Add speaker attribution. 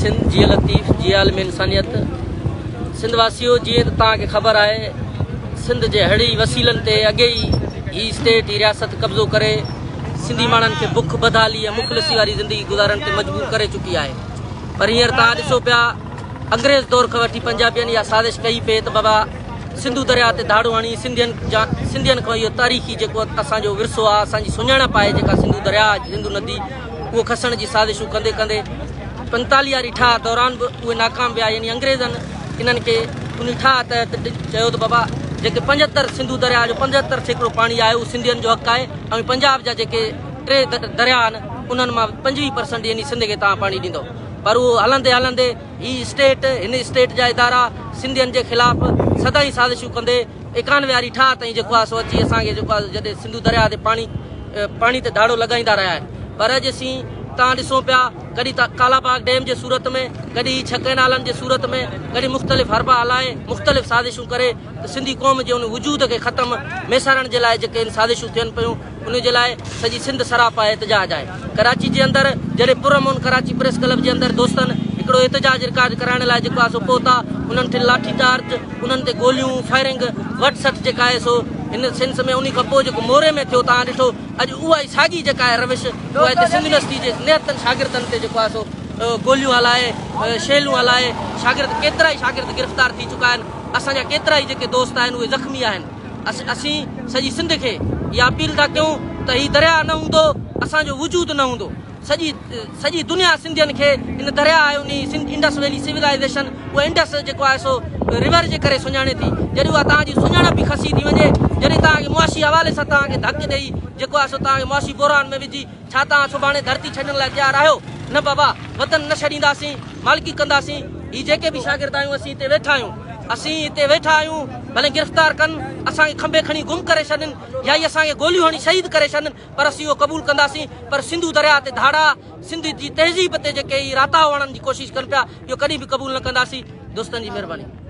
Speaker 1: سنڌ، جيئي لطيف، جيئي عالم انسانيت. سنڌ واسيو جيئن ته توهان کي خبر آهي سنڌ جي هڙئي وسيلن تي اڳي ئي هي اسٽيٽ هي رياست قبضو ڪري سنڌي ماڻهن کي بک بدحالي ۽ مفلسي واري زندگي گذارڻ تي مجبور ڪري چڪي آهي پر هينئر توهان ڏسو پيا انگريز دور کان وٺي پنجابين اها سازش ڪئي پئي ته بابا سنڌو درياء تي ڌاڙو هڻي سنڌين جا سنڌين کان اهو تاريخي جيڪو اسان جو ورثو آهي اسان جي سڃاڻپ آهي جيڪا سنڌو درياء سنڌو ندي اهو کسڻ جي سازشون ڪندي ڪندي پنتاليهه واري ٺاهه دوران به اهي ناڪام ويا يعني انگريزن انهن کي انهي ٺاهه تحت چيو ته بابا جيڪي 75 سنڌو درياء جو 75% پاڻي آهي اهو سنڌين جو حق آهي ۽ پنجاب جا جيڪي ٽي درياء آهن انهن مان 25 پرسنٽ يعني سنڌ کي توهان پاڻي ڏيندو پر اهو هلندي هلندي هي اسٽيٽ هن اسٽيٽ جا ادارا سنڌين جي خلاف سدائين سازشون ڪندي 91 واري ٺاهه تائين جيڪو آهي سو اچي اسان کي جيڪو آهي جڏهن سنڌو درياء تي پاڻي پاڻي تي ڌاڙو لڳائيندا رهيا آهن پر اڄ اسين تان ڏسون پيا ڪڏهن ته ڪالا باغ ڊيم جي صورت ۾ ڪڏهن هي ڇهه ڪئنالن جي صورت ۾ ڪڏهن مختلف حربا هلائي مختلف سازشون ڪري ته سنڌي قوم جي ان وجود کي ختم ميسارڻ جي لاء جيڪي ان سازشون ٿين پيون ان جي لاء سڄي سنڌ سراپا احتجاج آهي. ڪراچي جي اندر جڏهن پرامن ڪراچي پريس ڪلب جي اندر دوستن هڪڙو احتجاج رڪارڊ ڪرائڻ لاء جيڪو آهي سو پهتا انهن تي لاٺي چارج انهن تي گوليون فائرنگ وٺ سٺ جيڪا آهي سو هن سنس ۾ انهي کان پوء جيڪو موري ۾ ٿيو توهان ڏٺو اڄ اها ئي ساڳي جيڪا آهي روش اها هتي سنڌ يونيورسٽي جي نهتن شاگردن تي جيڪو آهي سو گوليون هلائي شيلون هلائي شاگرد ڪيترائي شاگرد گرفتار ٿي چڪا آهن اسان جا ڪيترائي جيڪي دوست آهن اهي زخمي آهن. اسين سڄي سنڌ کي اها اپيل ٿا ڪيون ته هي درياء نه هوندو اسان جو وجود نه هوندو. سڄي سڄي دنيا سنڌين کي ان درياء ۽ انهي سنڌ انڊس ويلي سولائيزيشن اها انڊس جيڪو آهي سو ريور جي ڪري سڃاڻي ٿي. جڏهن اها توهان جي سڃاڻپ ئي کسي ٿي وڃي جڏهن توهان کي معاشي حوالي سان توهان کي ڌڪ ڏئي جيڪو آهي سو توهان کي معاشي بحران ۾ وجهي ڇا توهان سڀاڻي ڌرتي ڇڏڻ لاء تيار آهيو؟ نه بابا، وطن نه ڇڏينداسين، مالڪي ڪنداسين. هي جيڪي به شاگرد آهيون، اسين هتي ويٺا آهيون. اسين هتي ويٺا آهيون، ڀلي گرفتار ڪن، اسان کي کنڀي کڻي گم ڪري ڇڏن يا ئي اسان کي گوليون هڻي شهيد ڪري ڇڏن، پر اسين اهو قبول ڪنداسين. پر سنڌو درياهه تي ڌاڙا، سنڌ جي تهذيب تي جيڪي هي راتاهو هڻڻ جي ڪوشش ڪن پيا، اهو ڪڏهن به قبول نه ڪنداسين. دوستن جي مهرباني.